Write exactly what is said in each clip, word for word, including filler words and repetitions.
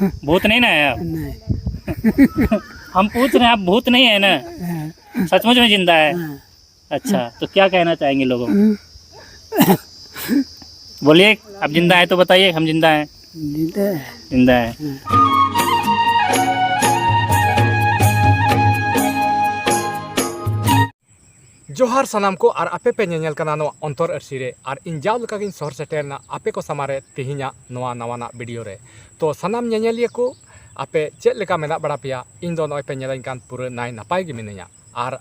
भूत नहीं ना है आप? नहीं। हम पूछ रहे हैं, आप भूत नहीं है ना? हाँ, सचमुच में जिंदा है? हाँ। अच्छा, तो क्या कहना चाहेंगे लोगों को? हम्म। बोलिए, आप जिंदा है तो बताइए, हम जिंदा हैं। जिंदा है। जिंदा है। ᱡᱚᱦᱟᱨ ᱥᱟᱱᱟᱢ ᱠᱚ, ᱟᱨ ᱟᱯᱮ ᱯᱮ ᱧᱮᱧᱮᱞ ᱠᱟᱱᱟ ᱱᱚᱣᱟ ᱚᱱᱛᱚᱨ ᱟᱹᱨᱥᱤ ᱨᱮ, ᱟᱨ ᱤᱧ ᱡᱟᱣ ᱞᱮᱠᱟ ᱜᱤᱧ ᱥᱚᱦᱚᱨ ᱥᱮᱴᱮᱨ ᱮᱱᱟ ᱟᱯᱮ ᱠᱚ ᱥᱟᱢᱟᱝ ᱨᱮ ᱛᱮᱦᱮᱧᱟᱜ ᱱᱚᱣᱟ ᱱᱟᱣᱟᱱᱟᱜ ᱵᱷᱤᱰᱤᱭᱳ ᱨᱮ᱾ ᱛᱚ ᱥᱟᱱᱟᱢ ᱧᱮᱧᱮᱞᱤᱭᱟᱹ ᱠᱚ, ᱟᱯᱮ ᱪᱮᱫ ᱞᱮᱠᱟ ᱢᱮᱱᱟᱜ ᱵᱟᱲᱟ ᱯᱮᱭᱟ? ᱤᱧ ᱫᱚ ᱱᱚᱜᱼᱚᱭ ᱯᱮ ᱧᱮᱞᱤᱧ ᱠᱟᱱ ᱯᱩᱨᱟᱹ ᱱᱟᱭ ᱱᱟᱯᱟᱭ ᱜᱮ ᱢᱤᱱᱟᱹᱧᱟ, ᱟᱨ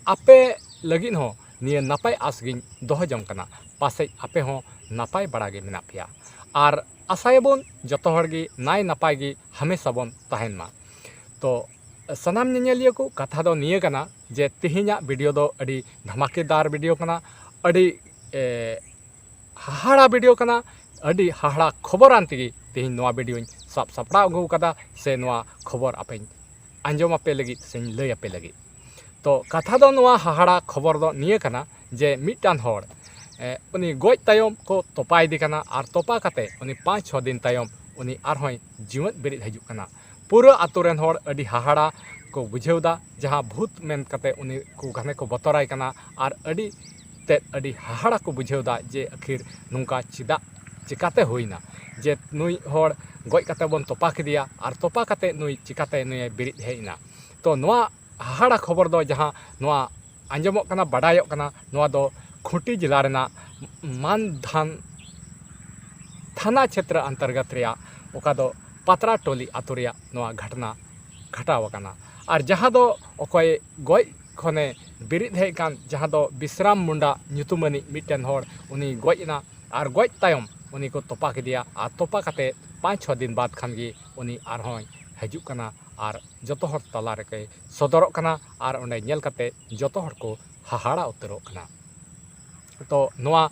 ᱟᱯᱮ ᱞᱟᱹᱜᱤᱫ ᱦᱚᱸ ᱱᱤᱭᱟᱹ ᱱᱟᱯᱟᱭ ᱟᱸᱥ ᱜᱤᱧ ᱫᱚᱦᱚ ᱡᱚᱝ ᱠᱟᱱᱟ᱾ ᱯᱟᱥᱮᱡ ᱟᱯᱮ ᱦᱚᱸ ᱱᱟᱯᱟᱭ ᱵᱟᱲᱟ ᱜᱮ ᱢᱮᱱᱟᱜ ᱯᱮᱭᱟ, ᱟᱨ ᱟᱥᱟᱭᱟᱵᱚᱱ ᱡᱚᱛᱚ ᱦᱚᱲ ᱜᱮ ᱱᱟᱭ ᱱᱟᱯᱟᱭ ᱜᱮ ᱦᱟᱢᱮᱥᱟ ᱵᱚᱱ ᱛᱟᱦᱮᱱ ᱢᱟ᱾ ᱛᱚ ᱥᱟᱱᱟᱢ ᱧᱮᱧᱮᱞᱤᱭᱟᱹ ᱠᱚ, ᱠᱟᱛᱷᱟ ᱫᱚ ᱱᱤᱭᱟᱹ ᱠᱟᱱᱟ ᱡᱮ ᱛᱮᱦᱮᱧᱟᱜ ᱵᱷᱤᱰᱤᱭᱳ ᱫᱚ ᱟᱹᱰᱤ ᱫᱷᱟᱢᱟᱠᱮᱫᱟᱨ ᱵᱷᱤᱰᱤᱭᱳ ᱠᱟᱱᱟ, ᱟᱹᱰᱤ ᱮ, ᱦᱟᱦᱟᱲᱟ ᱵᱷᱤᱰᱤᱭᱳ ᱠᱟᱱᱟ, ᱟᱹᱰᱤ ᱦᱟᱦᱟᱲᱟ ᱠᱷᱚᱵᱚᱨᱟᱱ ᱛᱮᱜᱮ ᱛᱮᱦᱮᱧ ᱱᱚᱣᱟ ᱵᱷᱤᱰᱤᱭᱳᱧ ᱥᱟᱵ ᱥᱟᱯᱲᱟᱣ ᱟᱹᱜᱩ ᱟᱠᱟᱫᱟ, ᱥᱮ ᱱᱚᱣᱟ ᱠᱷᱚᱵᱚᱨ ᱟᱯᱮᱧ ᱟᱸᱡᱚᱢ ᱟᱯᱮ ᱞᱟᱹᱜᱤᱫ ᱥᱮᱧ ᱞᱟᱹᱭ ᱟᱯᱮ ᱞᱟᱹᱜᱤᱫ᱾ ᱛᱚ ᱠᱟᱛᱷᱟ ᱫᱚ ᱱᱚᱣᱟ ᱦᱟᱦᱟᱲᱟ ᱠᱷᱚᱵᱚᱨ ᱫᱚ ᱱᱤᱭᱟᱹ ᱠᱟᱱᱟ ᱡᱮ ᱢᱤᱫᱴᱟᱝ ᱦᱚᱲ, ᱮ, ᱩᱱᱤ ᱜᱚᱡ ᱛᱟᱭᱚᱢ ᱠᱚ ᱛᱚᱯᱟᱭᱮᱫᱮ ᱠᱟᱱᱟ, ᱟᱨ ᱛᱚᱯᱟ ᱠᱟᱛᱮ ᱩᱱᱤ ᱯᱟᱸᱪ ᱪᱷᱚ ᱫᱤᱱ ᱛᱟᱭᱚᱢ ᱩᱱᱤ ᱟᱨᱦᱚᱸᱭ ᱡᱤᱣᱮᱫ ᱵᱮᱨᱮᱫ ᱦᱤᱡᱩᱜ ᱠᱟᱱᱟ᱾ ᱯᱩᱨᱟᱹ ᱟᱛᱳ ᱨᱮᱱ ᱦᱚᱲ ᱟᱹᱰᱤ ᱦᱟᱦᱟᱲᱟ ᱠᱚ ᱵᱩᱡᱷᱟᱹᱣ ᱮᱫᱟ, ᱡᱟᱦᱟᱸ ᱵᱷᱩᱛ ᱢᱮᱱ ᱠᱟᱛᱮ ᱩᱱᱤ ᱠᱚ ᱜᱷᱟᱱᱮ ᱠᱚ ᱵᱚᱛᱚᱨᱟᱭ ᱠᱟᱱᱟ, ᱟᱨ ᱟᱹᱰᱤ ᱛᱮᱫ ᱟᱹᱰᱤ ᱦᱟᱦᱟᱲᱟ ᱠᱚ ᱵᱩᱡᱷᱟᱹᱣ ᱮᱫᱟ ᱡᱮ ᱟᱹᱠᱷᱤᱨ ᱱᱚᱝᱠᱟ ᱪᱮᱫᱟᱜ, ᱪᱮᱠᱟᱛᱮ ᱦᱩᱭᱱᱟ ᱡᱮ ᱱᱩᱭ ᱦᱚᱲ ᱜᱚᱡ ᱠᱟᱛᱮ ᱵᱚᱱ ᱛᱚᱯᱟ ᱠᱮᱫᱮᱭᱟ, ᱟᱨ ᱛᱚᱯᱟ ᱠᱟᱛᱮ ᱱᱩᱭ ᱪᱮᱠᱟᱛᱮ ᱱᱩᱭᱮ ᱵᱮᱨᱮᱫ ᱦᱮᱡ ᱮᱱᱟ᱾ ᱛᱚ ᱱᱚᱣᱟ ᱦᱟᱦᱟᱲᱟ ᱠᱷᱚᱵᱚᱨ ᱫᱚ ᱡᱟᱦᱟᱸ ᱱᱚᱣᱟ ᱟᱸᱡᱚᱢᱚᱜ ᱠᱟᱱᱟ, ᱵᱟᱰᱟᱭᱚᱜ ᱠᱟᱱᱟ, ᱱᱚᱣᱟ ᱫᱚ ᱠᱷᱩᱸᱴᱤ ᱡᱮᱞᱟ ᱨᱮᱱᱟᱜ ᱢᱟᱱᱫᱷᱟᱱ ᱛᱷᱟᱱᱟ ᱪᱷᱮᱛᱨᱚ ᱚᱱᱛᱚᱨᱜᱚᱛ ᱨᱮᱭᱟᱜ, ᱚᱠᱟ ᱫᱚ ᱯᱟᱛᱨᱟ ᱴᱚᱞᱤ ᱟᱛᱳ ᱨᱮᱭᱟᱜ ᱱᱚᱣᱟ ᱜᱷᱚᱴᱱᱟ ᱜᱷᱚᱴᱟᱣ ᱟᱠᱟᱱᱟ᱾ ᱟᱨ ᱡᱟᱦᱟᱸ ᱫᱚ ᱚᱠᱚᱭ ᱜᱚᱡ ᱠᱷᱚᱱᱮ ᱵᱮᱨᱮᱫ ᱦᱮᱡ ᱠᱟᱱ, ᱡᱟᱦᱟᱸ ᱫᱚ ᱵᱤᱥᱨᱟᱢ ᱢᱩᱱᱰᱟ ᱧᱩᱛᱩᱢᱟᱱᱤᱡ ᱢᱤᱫᱴᱮᱱ ᱦᱚᱲ, ᱩᱱᱤ ᱜᱚᱡ ᱮᱱᱟ᱾ ᱟᱨ ᱜᱚᱡ ᱛᱟᱭᱚᱢ ᱩᱱᱤ ᱠᱚ ᱛᱚᱯᱟ ᱠᱮᱫᱮᱭᱟ, ᱟᱨ ᱛᱚᱯᱟ ᱠᱟᱛᱮ ᱯᱟᱸᱪ ᱪᱷᱚ ᱫᱤᱱ ᱵᱟᱫᱽ ᱠᱷᱟᱱ ᱜᱮ ᱩᱱᱤ ᱟᱨᱦᱚᱸᱭ ᱦᱤᱡᱩᱜ ᱠᱟᱱᱟ, ᱟᱨ ᱡᱚᱛᱚ ᱦᱚᱲ ᱛᱟᱞᱟ ᱨᱮᱠᱚ ᱥᱚᱫᱚᱨᱚᱜ ᱠᱟᱱᱟ, ᱟᱨ ᱚᱸᱰᱮ ᱧᱮᱞ ᱠᱟᱛᱮ ᱡᱚᱛᱚ ᱦᱚᱲ ᱠᱚ ᱦᱟᱦᱟᱲᱟ ᱩᱛᱟᱹᱨᱚᱜ ᱠᱟᱱᱟ᱾ ᱛᱚ ᱱᱚᱣᱟ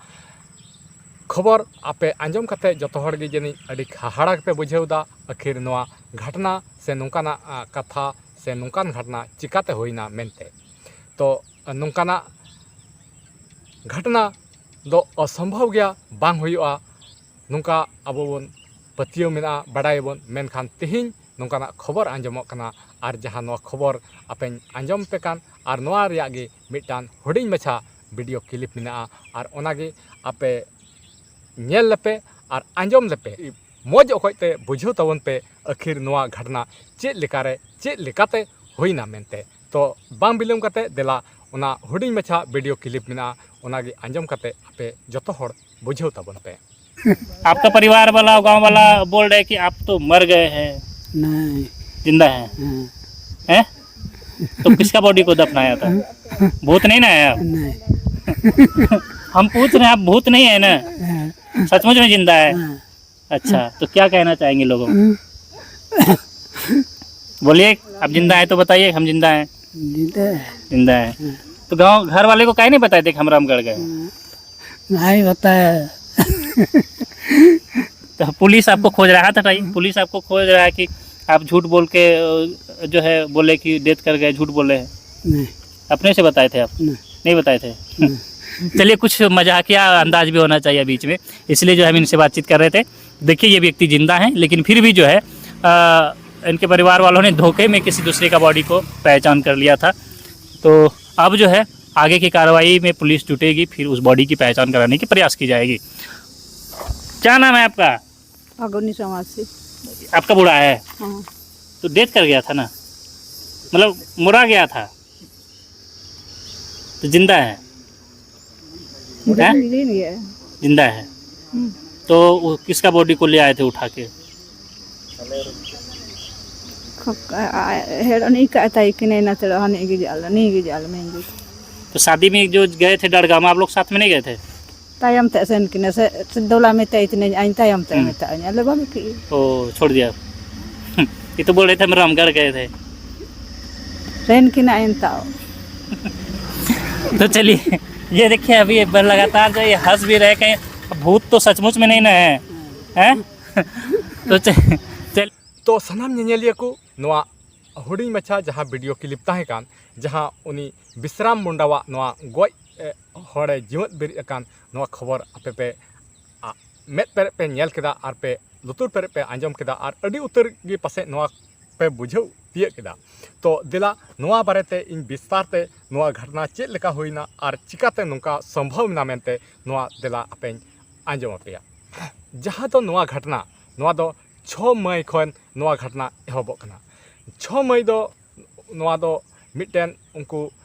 ᱠᱷᱚᱵᱚᱨ ᱟᱯᱮ ᱟᱸᱡᱚᱢ ᱠᱟᱛᱮ ᱡᱚᱛᱚ ᱦᱚᱲ ᱜᱮ ᱡᱟᱹᱱᱤᱡ ᱟᱹᱰᱤ ᱦᱟᱦᱟᱲᱟ ᱜᱮᱯᱮ ᱵᱩᱡᱷᱟᱹᱣ ᱮᱫᱟ, ᱟᱹᱠᱷᱤᱨ ᱱᱚᱣᱟ ᱜᱷᱚᱴᱱᱟ ᱥᱮ ᱱᱚᱝᱠᱟᱱᱟᱜ, ᱟ, ᱠᱟᱛᱷᱟ ᱥᱮ ᱱᱚᱝᱠᱟᱱ ᱜᱷᱚᱴᱱᱟ ᱪᱤᱠᱟᱛᱮ ᱦᱩᱭᱱᱟ ᱢᱮᱱᱛᱮ᱾ ᱛᱚ ᱱᱚᱝᱠᱟᱱᱟᱜ ᱜᱷᱚᱴᱱᱟ ᱫᱚ ᱚᱥᱚᱢᱵᱷᱚᱵ ᱜᱮᱭᱟ, ᱵᱟᱝ ᱦᱩᱭᱩᱜᱼᱟ, ᱱᱚᱝᱠᱟ ᱟᱵᱚ ᱵᱚᱱ ᱯᱟᱹᱛᱭᱟᱹᱣ ᱢᱮᱱᱟᱜᱼᱟ, ᱵᱟᱰᱟᱭᱟᱵᱚᱱ, ᱢᱮᱱᱠᱷᱟᱱ ᱛᱮᱦᱮᱧ ᱱᱚᱝᱠᱟᱱᱟᱜ ᱠᱷᱚᱵᱚᱨ ᱟᱸᱡᱚᱢᱚᱜ ᱠᱟᱱᱟ᱾ ᱟᱨ ᱡᱟᱦᱟᱸ ᱱᱚᱣᱟ ᱠᱷᱚᱵᱚᱨ ᱟᱯᱮᱧ ᱟᱸᱡᱚᱢ ᱯᱮ ᱠᱟᱱ, ᱟᱨ ᱱᱚᱣᱟ ᱨᱮᱭᱟᱜ ᱜᱮ ᱢᱤᱫᱴᱟᱝ ᱦᱩᱰᱤᱧ ᱢᱟᱪᱷᱟ ᱵᱷᱤᱰᱤᱭᱳ ᱠᱞᱤᱯ ᱢᱮᱱᱟᱜᱼᱟ, ᱟᱨ ᱚᱱᱟᱜᱮ ᱟᱯᱮ ᱧᱮᱞ ᱞᱮᱯᱮ ᱟᱨ ᱟᱸᱡᱚᱢ ᱞᱮᱯᱮ᱾ ᱢᱚᱡᱽ ᱚᱠᱚᱡ ᱛᱮ ᱵᱩᱡᱷᱟᱹᱣ ᱛᱟᱵᱚᱱ ᱯᱮ, ᱟᱹᱠᱷᱤᱨ ᱱᱚᱣᱟ ᱜᱷᱚᱴᱱᱟ ᱪᱮᱫ ᱞᱮᱠᱟᱨᱮ, ᱪᱮᱫ ᱞᱮᱠᱟᱛᱮ ᱦᱩᱭᱱᱟ ᱢᱮᱱᱛᱮ᱾ ᱛᱚ ᱵᱟᱝ ᱵᱤᱞᱚᱢ ᱠᱟᱛᱮ ᱫᱮᱞᱟ, ᱚᱱᱟ ᱦᱩᱰᱤᱧ ᱢᱟᱪᱷᱟ ᱵᱷᱤᱰᱤᱭᱳ ᱠᱞᱤᱯ ᱢᱮᱱᱟᱜᱼᱟ, ᱚᱱᱟᱜᱮ ᱟᱸᱡᱚᱢ ᱠᱟᱛᱮ ᱟᱯᱮ ᱡᱚᱛᱚ ᱦᱚᱲ ᱵᱩᱡᱷᱟᱹᱣ ᱛᱟᱵᱚᱱ ᱯᱮ᱾ आपका परिवार वाला, गांव वाला बोल रहे कि आप तो मर गए हैं, नहीं। जिंदा हैं। हाँ। हैं? तो किसका बॉडी को दफनाया था? भूत नहीं ना है आप? नहीं। हम पूछ रहे हैं, आप भूत नहीं है ना? हाँ। सचमुच में जिंदा है? हाँ। अच्छा, तो क्या कहना चाहेंगे लोगों को? हाँ। बोलिए, आप जिंदा हैं तो बताइए, हम जिंदा हैं। जिंदा है। जिंदा है। हाँ। तो गांव, घर वाले को काहे नहीं बताए थे कि हम रामगढ़ गए? हाँ। नहीं बताया। तो पुलिस आपको खोज रहा था भाई, पुलिस आपको खोज रहा है कि आप झूठ बोल के, अ, जो है, बोले कि डेथ कर गए, झूठ बोले हैं। नहीं। अपने से बताए थे आप? नहीं। नहीं बताए थे? नहीं। चलिए, कुछ मजाकिया अंदाज भी होना चाहिए बीच में, इसलिए जो है हम इनसे बातचीत कर रहे थे। देखिए, ये व्यक्ति जिंदा हैं, लेकिन फिर भी जो है, अ, इनके परिवार वालों ने धोखे में किसी दूसरे का बॉडी को पहचान कर लिया था। तो अब जो है, आगे की कार्रवाई में पुलिस जुटेगी, फिर उस बॉडी की पहचान कराने की प्रयास की जाएगी। क्या नाम है आपका? फागुनी समाज से। आपका बूढ़ा है? हाँ। तो डेथ कर गया था ना, मतलब मरा गया था, तो जिंदा है? हैं? जिंदा है। जिंदा है। हम्म। तो वो किसका बॉडी को ले आए थे उठा के? खक-, आ, आ, हेड नहीं कहता है कि नहीं ना, चलो, हाँ, नहीं गिजाल, नहीं गिजाल, नहीं गिजाल। तो शादी में जो गए थे डड़गामा, आप लोग साथ में नहीं गए थे? तायम ते सेन किने से, से दोला में ते इतने आइन तायम ते हम्म। में ते आइन, अल्ले बाबा की। ओ, छोड़ दिया। ये तो बोल रहे थे, हम रामगढ़ गए थे। सेन किने आइन ताओ। तो चलिए, ये देखिए, अभी ये लगातार जो ये हंस भी रहे, कहीं भूत तो सचमुच में नहीं ना है, हैं? तो च-, चल। ᱛᱚ ᱥᱟᱱᱟᱢ ᱧᱮᱧᱮᱞᱤᱭᱟᱹ ᱠᱚ, ᱱᱚᱣᱟ ᱦᱩᱰᱤᱧ ᱢᱟᱪᱷᱟ ᱡᱟᱦᱟᱸ ᱵᱷᱤᱰᱤᱭᱳ ᱠᱞᱤᱯ ᱛᱟᱦᱮᱸ ᱠᱟᱱ, ᱡᱟᱦᱟᱸ ᱩᱱᱤ ᱵᱤᱥᱨᱟᱢ ᱢᱩᱱᱰᱟᱣᱟᱜ ᱱᱚᱣᱟ ᱜᱚᱡ, ᱮ, ᱦᱚᱲᱮ ᱡᱤᱣᱮᱫ ᱵᱮᱨᱮᱫ ᱟᱠᱟᱱ, ᱱᱚᱣᱟ ᱠᱷᱚᱵᱚᱨ ᱟᱯᱮ ᱯᱮ, ᱟ, ᱢᱮᱫ ᱯᱮᱨᱮᱡ ᱯᱮ ᱧᱮᱞ ᱠᱮᱫᱟ ᱟᱨ ᱯᱮ ᱞᱩᱛᱩᱨ ᱯᱮᱨᱮᱡ ᱯᱮ ᱟᱸᱡᱚᱢ ᱠᱮᱫᱟ ᱟᱨ ᱟᱹᱰᱤ ᱩᱛᱟᱹᱨ ᱜᱮ ᱯᱟᱥᱮᱡ ᱱᱚᱣᱟ ᱯᱮ ᱵᱩᱡᱷᱟᱹᱣ ᱛᱤᱭᱟᱹᱜ ᱠᱮᱫᱟ᱾ ᱛᱚ ᱫᱮᱞᱟ, ᱱᱚᱣᱟ ᱵᱟᱨᱮᱛᱮ ᱤᱧ ᱵᱤᱥᱛᱟᱨ ᱛᱮ ᱱᱚᱣᱟ ᱜᱷᱚᱴᱚᱱᱟ ᱪᱮᱫ ᱞᱮᱠᱟ ᱦᱩᱭᱱᱟ ᱟᱨ ᱪᱤᱠᱟᱛᱮ ᱱᱚᱝᱠᱟ ᱥᱚᱢᱵᱷᱚᱵ ᱮᱱᱟ ᱢᱮᱱᱛᱮ, ᱱᱚᱣᱟ ᱫᱮᱞᱟ ᱟᱯᱮᱧ ᱟᱸᱡᱚᱢ ᱟᱯᱮᱭᱟ᱾ ᱡᱟᱦᱟᱸ ᱫᱚ ᱱᱚᱣᱟ ᱜᱷᱚᱴᱚᱱᱟ, ᱱᱚᱣᱟ ᱫᱚ ᱪᱷᱚ ᱢᱟᱹᱭ ᱠᱷᱚᱱ ᱱᱚᱣᱟ ᱜᱷᱚᱴᱚᱱᱟ ᱮᱦᱚᱵᱚᱜ ᱠᱟᱱᱟ᱾ ᱪᱷᱚ ᱢᱟᱹᱭ ᱫᱚ ᱱᱚᱣᱟ ᱫᱚ ᱢᱤᱫᱴᱮᱱ ᱩᱱᱠᱩ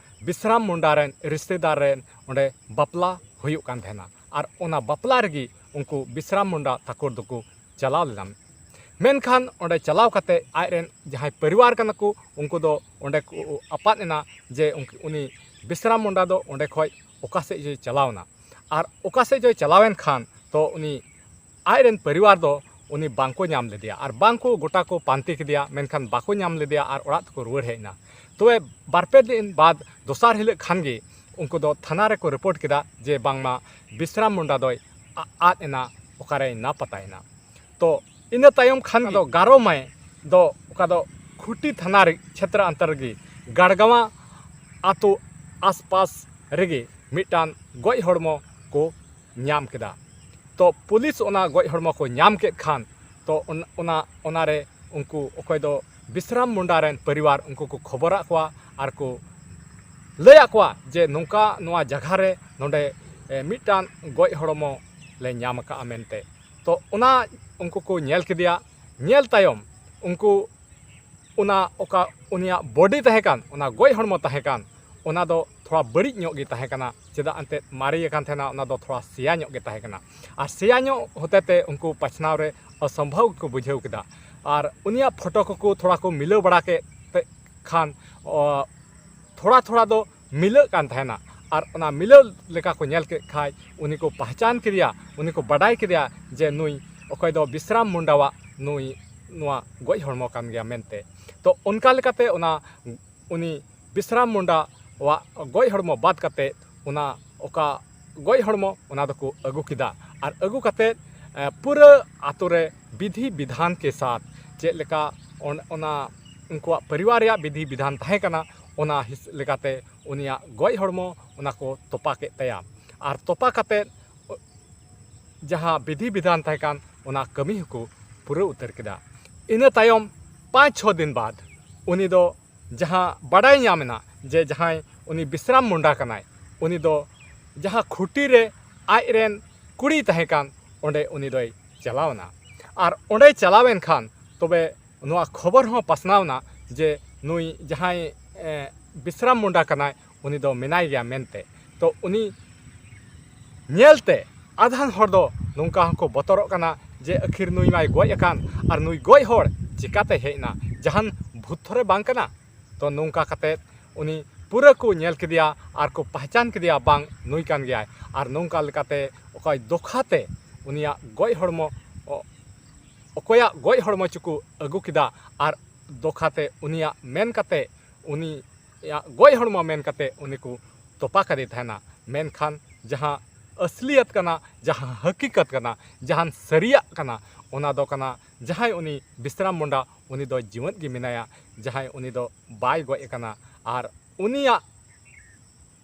ᱵᱤᱥᱨᱟᱢ ᱢᱩᱱᱰᱟ ᱨᱮᱱ ᱨᱤᱥᱛᱮᱫᱟᱨ ᱨᱮᱱ ᱚᱸᱰᱮ ᱵᱟᱯᱞᱟ ᱦᱩᱭᱩᱜ ᱠᱟᱱ ᱛᱟᱦᱮᱱᱟ᱾ ᱟᱨ ᱚᱱᱟ ᱵᱟᱯᱞᱟ ᱨᱮᱜᱮ ᱩᱱᱠᱩ ᱵᱤᱥᱨᱟᱢ ᱢᱩᱱᱰᱟ ᱛᱟᱠᱚ ᱫᱚᱠᱚ ᱪᱟᱞᱟᱣ ᱞᱮᱱᱟ᱾ ᱢᱮᱱᱠᱷᱟᱱ ᱚᱸᱰᱮ ᱪᱟᱞᱟᱣ ᱠᱟᱛᱮ ᱟᱡᱨᱮᱱ ᱡᱟᱦᱟᱸᱭ ᱯᱚᱨᱤᱵᱟᱨ ᱠᱟᱱᱟ ᱠᱚ, ᱩᱱᱠᱩ ᱫᱚ ᱚᱸᱰᱮ ᱠᱚ ᱟᱯᱟᱫ ᱮᱱᱟ ᱡᱮ ᱩᱱᱠᱩ, ᱩᱱᱤ ᱵᱤᱥᱨᱟᱢ ᱢᱩᱱᱰᱟ ᱫᱚ ᱚᱸᱰᱮ ᱠᱷᱚᱡ ᱚᱠᱟ ᱥᱮᱫ ᱡᱮ ᱪᱟᱞᱟᱣ ᱮᱱᱟ᱾ ᱟᱨ ᱚᱠᱟ ᱥᱮᱫ ᱡᱮ ᱪᱟᱞᱟᱣᱮᱱ ᱠᱷᱟᱱ, ᱛᱚ ᱩᱱᱤ ᱟᱡᱨᱮᱱ ᱯᱚᱨᱤᱵᱟᱨ ᱫᱚ ᱩᱱᱤ ᱵᱟᱝᱠᱚ ᱧᱟᱢ ᱞᱮᱫᱮᱭᱟ ᱟᱨ ᱵᱟᱝᱠᱚ ᱜᱚᱴᱟ ᱠᱚ ᱯᱟᱱᱛᱮ ᱠᱮᱫᱮᱭᱟ, ᱢᱮᱱᱠᱷᱟᱱ ᱵᱟᱠᱚ ᱧᱟᱢ ᱞᱮᱫᱮᱭᱟ ᱟᱨ ᱚᱲᱟᱜ ᱛᱮᱠᱚ ᱨᱩᱣᱟᱹᱲ ᱦᱮᱡ ᱮᱱᱟ᱾ ᱛᱚᱵᱮ ᱵᱟᱨᱯᱮ ᱫᱤᱱ ᱵᱟᱫ ᱫᱚᱥᱟᱨ ᱦᱤᱞᱳᱜ ᱠᱷᱟᱱ ᱜᱮ ᱩᱱᱠᱩ ᱫᱚ ᱛᱷᱟᱱᱟ ᱨᱮᱠᱚ ᱨᱤᱯᱳᱨᱴ ᱠᱮᱫᱟ ᱡᱮ ᱵᱟᱝᱢᱟ ᱵᱤᱥᱨᱟᱢ ᱢᱩᱱᱰᱟ ᱫᱚᱭ ᱟ-, ᱟᱫ ᱮᱱᱟ, ᱚᱠᱟᱨᱮᱭ ᱱᱟᱯᱟᱛᱟᱭᱮᱱᱟ᱾ ᱛᱚ ᱤᱱᱟᱹ ᱛᱟᱭᱚᱢ ᱠᱷᱟᱱ ᱫᱚ ᱜᱟᱨᱚ ᱢᱟᱹᱭ ᱫᱚ ᱚᱠᱟ ᱫᱚ ᱠᱷᱩᱴᱤ ᱛᱷᱟᱱᱟ ᱨᱮ ᱪᱷᱮᱛᱨᱚ ᱚᱱᱛᱚᱨ ᱨᱮᱜᱮ ᱜᱟᱲᱜᱟᱣᱟ ᱟᱛᱳ ᱟᱥᱯᱟᱥ ᱨᱮᱜᱮ ᱢᱤᱫᱴᱟᱝ ᱜᱚᱡ ᱦᱚᱲᱢᱚ ᱠᱚ ᱧᱟᱢ ᱠᱮᱫᱟ᱾ ᱛᱚ ᱯᱩᱞᱤᱥ ᱚᱱᱟ ᱜᱚᱡ ᱦᱚᱲᱢᱚ ᱠᱚ ᱧᱟᱢ ᱠᱮᱫ ᱠᱷᱟᱱ, ᱛᱚ ᱚᱱ-, ᱚᱱᱟ, ᱚᱱᱟᱨᱮ ᱩᱱᱠᱩ ᱚᱠᱚᱭ ᱫᱚ ᱵᱤᱥᱨᱟᱢ ᱢᱩᱱᱰᱟ ᱨᱮᱱ ᱯᱚᱨᱤᱵᱟᱨ, ᱩᱱᱠᱩ ᱠᱚ ᱠᱷᱚᱵᱚᱨᱟᱫ ᱠᱚᱣᱟ ᱟᱨ ᱠᱚ ᱞᱟᱹᱭᱟᱫ ᱠᱚᱣᱟ ᱡᱮ ᱱᱚᱝᱠᱟ ᱱᱚᱣᱟ ᱡᱟᱭᱜᱟ ᱨᱮ ᱱᱚᱰᱮ, ᱮ, ᱢᱤᱫᱴᱟᱝ ᱜᱚᱡ ᱦᱚᱲᱢᱚ ᱞᱮ ᱧᱟᱢ ᱟᱠᱟᱫᱼᱟ ᱢᱮᱱᱛᱮ᱾ ᱛᱚ ᱚᱱᱟ ᱩᱱᱠᱩ ᱠᱚ ᱧᱮᱞ ᱠᱮᱫᱮᱭᱟ᱾ ᱧᱮᱞ ᱛᱟᱭᱚᱢ ᱩᱱᱠᱩ ᱚᱱᱟ ᱚᱠᱟ ᱩᱱᱤᱭᱟᱜ ᱵᱚᱰᱤ ᱛᱟᱦᱮᱸ ᱠᱟᱱ, ᱚᱱᱟ ᱜᱚᱡ ᱦᱚᱲᱢᱚ ᱛᱟᱦᱮᱸ ᱠᱟᱱ, ᱚᱱᱟ ᱫᱚ ᱛᱷᱚᱲᱟ ᱵᱟᱹᱲᱤᱡ ᱧᱚᱜ ᱜᱮ ᱛᱟᱦᱮᱸ ᱠᱟᱱᱟ᱾ ᱪᱮᱫᱟᱜ ᱮᱱᱛᱮᱫ ᱢᱟᱨᱮ ᱟᱠᱟᱱ ᱛᱟᱦᱮᱱᱟ, ᱚᱱᱟ ᱫᱚ ᱛᱷᱚᱲᱟ ᱥᱮᱭᱟ ᱧᱚᱜ ᱜᱮ ᱛᱟᱦᱮᱸ ᱠᱟᱱᱟ᱾ ᱟᱨ ᱥᱮᱭᱟ ᱧᱚᱜ ᱦᱚᱛᱮ ᱛᱮ ᱩᱱᱠᱩ ᱯᱟᱪᱷᱱᱟᱣ ᱨᱮ ᱚᱥᱚᱢᱵᱷᱚᱵ ᱜᱮᱠᱚ ᱵᱩᱡᱷᱟᱹᱣ ᱠᱮᱫᱟ᱾ ᱟᱨ ᱩᱱᱤᱭᱟᱜ ᱯᱷᱳᱴᱳ ᱠᱚᱠᱚ ᱛᱷᱚᱲᱟ ᱠᱚ ᱢᱤᱞᱟᱹᱣ ᱵᱟᱲᱟ ᱠᱮᱫ ᱛᱮ ᱠᱷᱟᱱ, ᱚ, ᱛᱷᱚᱲᱟ ᱛᱷᱚᱲᱟ ᱫᱚ ᱢᱤᱞᱟᱹᱜ ᱠᱟᱱ ᱛᱟᱦᱮᱱᱟ᱾ ᱟᱨ ᱚᱱᱟ ᱢᱤᱞᱟᱹᱣ ᱞᱮᱠᱟ ᱠᱚ ᱧᱮᱞ ᱠᱮᱫ ᱠᱷᱟᱡ ᱩᱱᱤ ᱠᱚ ᱯᱟᱦᱪᱟᱱ ᱠᱮᱫᱮᱭᱟ, ᱩᱱᱤ ᱠᱚ ᱵᱟᱰᱟᱭ ᱠᱮᱫᱮᱭᱟ ᱡᱮ ᱱᱩᱭ ᱚᱠᱚᱭ ᱫᱚ ᱵᱤᱥᱨᱟᱢ ᱢᱩᱱᱰᱟᱣᱟᱜ ᱱᱩᱭ ᱱᱚᱣᱟ ᱜᱚᱡ ᱦᱚᱲᱢᱚ ᱠᱟᱱ ᱜᱮᱭᱟ ᱢᱮᱱᱛᱮ᱾ ᱛᱚ ᱚᱱᱠᱟ ᱞᱮᱠᱟᱛᱮ ᱚᱱᱟ ᱩᱱᱤ ᱵᱤᱥᱨᱟᱢ ᱢᱩᱱᱰᱟᱣᱟᱜ ᱜᱚᱡ ᱦᱚᱲᱢᱚ ᱵᱟᱫ ᱠᱟᱛᱮ ᱚᱱᱟ ᱚᱠᱟ ᱜᱚᱡ ᱦᱚᱲᱢᱚ ᱚᱱᱟ ᱫᱚᱠᱚ ᱟᱹᱜᱩ ᱠᱮᱫᱟ᱾ ᱟᱨ ᱟᱹᱜᱩ ᱠᱟᱛᱮ, ᱮ, ᱯᱩᱨᱟᱹ ᱟᱛᱳ ᱨᱮ ᱵᱤᱫᱷᱤ ᱵᱤᱫᱷᱟᱱ ᱠᱮ ᱥᱟᱛ ᱪᱮᱫ ᱞᱮᱠᱟ ᱚᱱ-, ᱚᱱᱟ ᱩᱱᱠᱩᱣᱟᱜ ᱯᱚᱨᱤᱵᱟᱨ ᱨᱮᱭᱟᱜ ᱵᱤᱫᱷᱤ ᱵᱤᱫᱷᱟᱱ ᱛᱟᱦᱮᱸ ᱠᱟᱱᱟ, ᱚᱱᱟ ᱦᱤᱥ-, ᱞᱮᱠᱟᱛᱮ ᱩᱱᱤᱭᱟᱜ ᱜᱚᱡ ᱦᱚᱲᱢᱚ ᱚᱱᱟ ᱠᱚ ᱛᱚᱯᱟ ᱠᱮᱫ ᱛᱟᱭᱟ᱾ ᱟᱨ ᱛᱚᱯᱟ ᱠᱟᱛᱮ ᱡᱟᱦᱟᱸ ᱵᱤᱫᱷᱤ ᱵᱤᱫᱷᱟᱱ ᱛᱟᱦᱮᱸ ᱠᱟᱱ, ᱚᱱᱟ ᱠᱟᱹᱢᱤ ᱦᱚᱸᱠᱚ ᱯᱩᱨᱟᱹᱣ ᱩᱛᱟᱹᱨ ᱠᱮᱫᱟ᱾ ᱤᱱᱟᱹ ᱛᱟᱭᱚᱢ ᱯᱟᱸᱪ ᱪᱷᱚ ᱫᱤᱱ ᱵᱟᱫᱽ ᱩᱱᱤ ᱫᱚ ᱡᱟᱦᱟᱸ ᱵᱟᱰᱟᱭ ᱧᱟᱢ ᱮᱱᱟ ᱡᱮ ᱡᱟᱦᱟᱸᱭ ᱩᱱᱤ ᱵᱤᱥᱨᱟᱢ ᱢᱩᱱᱰᱟ ᱠᱟᱱᱟᱭ, ᱩᱱᱤ ᱫᱚ ᱡᱟᱦᱟᱸ ᱠᱷᱩᱴᱤ ᱨᱮ ᱟᱡ ᱨᱮᱱ ᱠᱩᱲᱤᱭ ᱛᱟᱦᱮᱸ ᱠᱟᱱ, ᱚᱸᱰᱮ ᱩᱱᱤ ᱫᱚᱭ ᱪᱟᱞᱟᱣ ᱮᱱᱟ᱾ ᱟᱨ ᱚᱸᱰᱮᱭ ᱪᱟᱞᱟᱣ ᱮᱱ ᱠᱷᱟᱱ ᱛᱚᱵᱮ ᱱᱚᱣᱟ ᱠᱷᱚᱵᱚᱨ ᱦᱚᱸ ᱯᱟᱥᱱᱟᱣ ᱮᱱᱟ ᱡᱮ ᱱᱩᱭ ᱡᱟᱦᱟᱸᱭ, ᱮ, ᱵᱤᱥᱨᱟᱢ ᱢᱩᱱᱰᱟ ᱠᱟᱱᱟᱭ, ᱩᱱᱤ ᱫᱚ ᱢᱮᱱᱟᱭ ᱜᱮᱭᱟ ᱢᱮᱱᱛᱮ᱾ ᱛᱚ ᱩᱱᱤ ᱧᱮᱞᱛᱮ ᱟᱫᱷᱟᱱ ᱦᱚᱲ ᱫᱚ ᱱᱚᱝᱠᱟ ᱦᱚᱸᱠᱚ ᱵᱚᱛᱚᱨᱚᱜ ᱠᱟᱱᱟ ᱡᱮ ᱟᱹᱠᱷᱤᱨ ᱱᱩᱭ ᱢᱟᱭ ᱜᱚᱡ ᱟᱠᱟᱱ, ᱟᱨ ᱱᱩᱭ ᱜᱚᱡ ᱦᱚᱲ ᱪᱤᱠᱟᱛᱮ ᱦᱮᱡ ᱮᱱᱟ? ᱡᱟᱦᱟᱱ ᱵᱷᱩᱛ ᱛᱷᱚᱨᱮ ᱵᱟᱝ ᱠᱟᱱᱟ? ᱛᱚ ᱱᱚᱝᱠᱟ ᱠᱟᱛᱮ ᱩᱱᱤ ᱯᱩᱨᱟᱹ ᱠᱚ ᱧᱮᱞ ᱠᱮᱫᱮᱭᱟ ᱟᱨ ᱠᱚ ᱯᱟᱦᱪᱟᱱ ᱠᱮᱫᱮᱭᱟ, ᱵᱟᱝ, ᱱᱩᱭ ᱠᱟᱱ ᱜᱮᱭᱟᱭ᱾ ᱟᱨ ᱱᱚᱝᱠᱟ ᱞᱮᱠᱟᱛᱮ ᱚᱠᱚᱭ ᱫᱚᱠᱷᱟᱛᱮ ᱩᱱᱤᱭᱟᱜ ᱜᱚᱡ ᱦᱚᱲᱢᱚ, ᱚ-, ᱚᱠᱚᱭᱟᱜ ᱜᱚᱡ ᱦᱚᱲᱢᱚ ᱪᱚᱠᱚ ᱟᱹᱜᱩ ᱠᱮᱫᱟ ᱟᱨ ᱫᱚᱠᱷᱟᱛᱮ ᱩᱱᱤᱭᱟᱜ ᱢᱮᱱ ᱠᱟᱛᱮ, ᱩᱱᱤᱭᱟᱜ ᱜᱚᱡ ᱦᱚᱲᱢᱚ ᱢᱮᱱ ᱠᱟᱛᱮ ᱩᱱᱤ ᱠᱚ ᱛᱚᱯᱟ ᱠᱟᱫᱮ ᱛᱟᱦᱮᱱᱟ᱾ ᱢᱮᱱᱠᱷᱟᱱ ᱡᱟᱦᱟᱸ ᱟᱥᱞᱤᱭᱟᱛ ᱠᱟᱱᱟ, ᱡᱟᱦᱟᱸ ᱦᱟᱹᱠᱤᱠᱟᱛ ᱠᱟᱱᱟ, ᱡᱟᱦᱟᱸ ᱥᱟᱹᱨᱤᱭᱟᱜ ᱠᱟᱱᱟ, ᱚᱱᱟ ᱫᱚ ᱠᱟᱱᱟ ᱡᱟᱦᱟᱸᱭ ᱩᱱᱤ ᱵᱤᱥᱨᱟᱢ ᱢᱩᱱᱰᱟ, ᱩᱱᱤ ᱫᱚ ᱡᱤᱣᱮᱫ ᱜᱮ ᱢᱮᱱᱟᱭᱟ, ᱡᱟᱦᱟᱸᱭ ᱩᱱᱤ ᱫᱚ ᱵᱟᱭ ᱜᱚᱡ ᱟᱠᱟᱱᱟ᱾ ᱟᱨ ᱩᱱᱤᱭᱟᱜ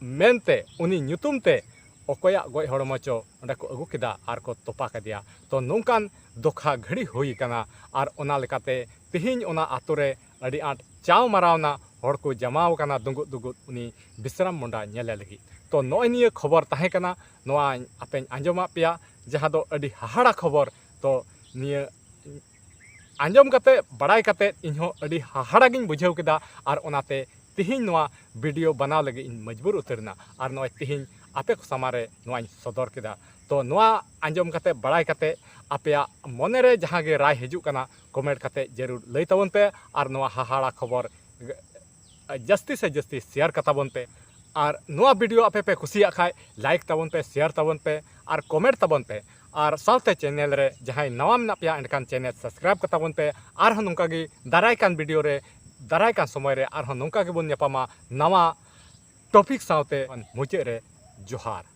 ᱢᱮᱱᱛᱮ, ᱩᱱᱤ ᱧᱩᱛᱩᱢ ᱛᱮ ᱚᱠᱚᱭᱟᱜ ᱜᱚᱡ ᱦᱚᱲᱢᱚ ᱪᱚ ᱚᱸᱰᱮ ᱠᱚ ᱟᱹᱜᱩ ᱠᱮᱫᱟ ᱟᱨ ᱠᱚ ᱛᱚᱯᱟ ᱠᱮᱫᱮᱭᱟ᱾ ᱛᱚ ᱱᱚᱝᱠᱟᱱ ᱫᱚᱠᱷᱟ ᱜᱷᱟᱹᱲᱤ ᱦᱩᱭ ᱟᱠᱟᱱᱟ᱾ ᱟᱨ ᱚᱱᱟ ᱞᱮᱠᱟᱛᱮ ᱛᱮᱦᱮᱧ ᱚᱱᱟ ᱟᱛᱳ ᱨᱮ ᱟᱹᱰᱤ ᱟᱸᱴ ᱪᱟᱣ ᱢᱟᱨᱟᱣᱱᱟ, ᱦᱚᱲ ᱠᱚ ᱡᱟᱢᱟᱣ ᱟᱠᱟᱱᱟ ᱫᱩᱸᱜᱩᱫ ᱫᱩᱸᱜᱩᱫ ᱩᱱᱤ ᱵᱤᱥᱨᱟᱢ ᱢᱩᱱᱰᱟ ᱧᱮᱞᱮ ᱞᱟᱹᱜᱤᱫ᱾ ᱛᱚ ᱱᱚᱜᱼᱚᱭ ᱱᱤᱭᱟᱹ ᱠᱷᱚᱵᱚᱨ ᱛᱟᱦᱮᱸ ᱠᱟᱱᱟ, ᱱᱚᱣᱟᱧ ᱟᱯᱮᱧ ᱟᱸᱡᱚᱢᱟᱫ ᱯᱮᱭᱟ, ᱡᱟᱦᱟᱸ ᱫᱚ ᱟᱹᱰᱤ ᱦᱟᱦᱟᱲᱟ ᱠᱷᱚᱵᱚᱨ᱾ ᱛᱚ ᱱᱤᱭᱟᱹ ᱟᱸᱡᱚᱢ ᱠᱟᱛᱮ, ᱵᱟᱲᱟᱭ ᱠᱟᱛᱮ ᱤᱧᱦᱚᱸ ᱟᱹᱰᱤ ᱦᱟᱦᱟᱲᱟ ᱜᱤᱧ ᱵᱩᱡᱷᱟᱹᱣ ᱠᱮᱫᱟ᱾ ᱟᱨ ᱚᱱᱟᱛᱮ ᱛᱤᱦᱤᱧ ᱱᱚᱣᱟ ᱵᱷᱤᱰᱤᱭᱳ ᱵᱟᱱᱟᱣ ᱞᱟᱹᱜᱤᱫ ᱤᱧ ᱢᱚᱡᱽᱵᱩᱨ ᱩᱛᱟᱹᱨ ᱮᱱᱟ᱾ ᱟᱨ ᱱᱚᱜᱼᱚᱭ ᱛᱤᱦᱤᱧ ᱟᱯᱮ ᱠᱚ ᱥᱟᱢᱟᱝ ᱨᱮ ᱱᱚᱣᱟᱧ ᱥᱚᱫᱚᱨ ᱠᱮᱫᱟ᱾ ᱛᱚ ᱱᱚᱣᱟ ᱟᱸᱡᱚᱢ ᱠᱟᱛᱮ, ᱵᱟᱲᱟᱭ ᱠᱟᱛᱮ ᱟᱯᱮᱭᱟᱜ ᱢᱚᱱᱮ ᱨᱮ ᱡᱟᱦᱟᱸ ᱜᱮ ᱨᱟᱭ ᱦᱤᱡᱩᱜ ᱠᱟᱱᱟ, ᱠᱚᱢᱮᱱᱴ ᱠᱟᱛᱮ ᱡᱟᱹᱨᱩᱲ ᱞᱟᱹᱭ ᱛᱟᱵᱚᱱ ᱯᱮ᱾ ᱟᱨ ᱱᱚᱣᱟ ᱦᱟᱦᱟᱲᱟ ᱠᱷᱚᱵᱚᱨ ᱡᱟᱹᱥᱛᱤ ᱥᱮ ᱡᱟᱹᱥᱛᱤ ᱥᱮᱭᱟᱨ ᱠᱟᱛᱟ ᱵᱚᱱ ᱯᱮ᱾ ᱟᱨ ᱱᱚᱣᱟ ᱵᱷᱤᱰᱤᱭᱳ ᱟᱯᱮ ᱯᱮ ᱠᱩᱥᱤᱭᱟᱜ ᱠᱷᱟᱡ, ᱞᱟᱭᱤᱠ ᱛᱟᱵᱚᱱ ᱯᱮ, ᱥᱮᱭᱟᱨ ᱛᱟᱵᱚᱱ ᱯᱮ, ᱟᱨ ᱠᱚᱢᱮᱱᱴ ᱛᱟᱵᱚᱱ ᱯᱮ᱾ ᱟᱨ ᱥᱟᱶᱛᱮ ᱪᱮᱱᱮᱞ ᱨᱮ ᱡᱟᱦᱟᱸᱭ ᱱᱟᱣᱟ ᱢᱮᱱᱟᱜ ᱯᱮᱭᱟ, ᱮᱱᱠᱷᱟᱱ ᱪᱮᱱᱮᱞ ᱥᱟᱵᱥᱠᱨᱟᱭᱤᱵ ᱠᱟᱛᱟ ᱵᱚᱱ ᱯᱮ᱾ ᱟᱨᱦᱚᱸ ᱱᱚᱝᱠᱟ ᱜᱮ ᱫᱟᱨᱟᱭ ᱠᱟᱱ ᱵᱷᱤᱰᱤᱭᱳ ᱨᱮ, ᱫᱟᱨᱟᱭ ᱠᱟᱱ ᱥᱚᱢᱚᱭ ᱨᱮ ᱟᱨᱦᱚᱸ ᱱᱚᱝᱠᱟ ᱜᱮᱵᱚᱱ ᱧᱟᱯᱟᱢᱟ ᱱᱟᱣᱟ ᱴᱚᱯᱤᱠ ᱥᱟᱶᱛᱮ᱾ ᱢᱩᱪᱟᱹᱫ ᱨᱮ ᱡᱚᱦᱟᱨ᱾